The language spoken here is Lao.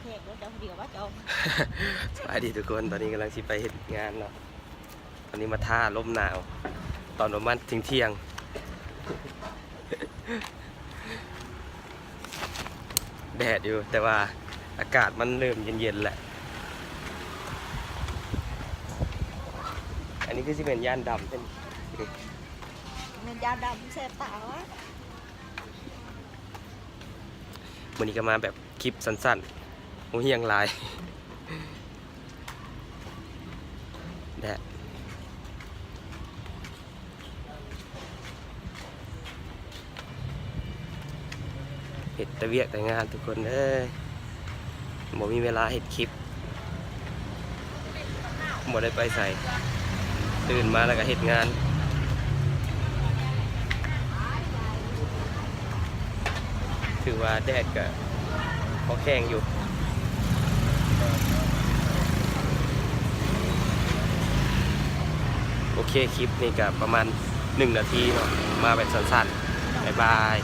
ແຍກລົດເຈົ້າຜູ້ດຽວວ່າເຈົ້າ ສະບາຍດີທຸກຄົນ ຕອນນີ້ກຳລັງຊິໄປເຮັດງານເນາະ ຕອນນີ້ມາຖ້າລົມໜາວ ຕອນປະມານທ່ຽງໆ ແດດຢູ່ ແຕ່ວ່າອາກາດມັນເລີ່ມເຢັນໆ ແລ້ວ ອັນນີ້ຄືຊິແມ່ນຢ້ານດຳ ແມ່ນຢ້ານດຳແສບຕາວະ ມື້ນີ້ກໍມາແບບຄລິບສັ້ນໆ ບໍ່ຮຽງຫຼາຍ ແດດ ເຮັດແຕ່ວຽກແຕ່ງານທຸກຄົນເອີຍ ບໍ່ມີເວລາເຮັດຄລິບ ບໍ່ໄດ້ໄປໃສ ຕື່ນມາແລ້ວກໍເຮັດງານ ຖືວ່າແດດກໍພໍແຂງຢູ່ ໂອເຄ ຄລິບນີ້ກໍປະມານໜຶ່ງນາທີເນາະ ມາແບບສັ້ນໆ ບາຍບາຍ.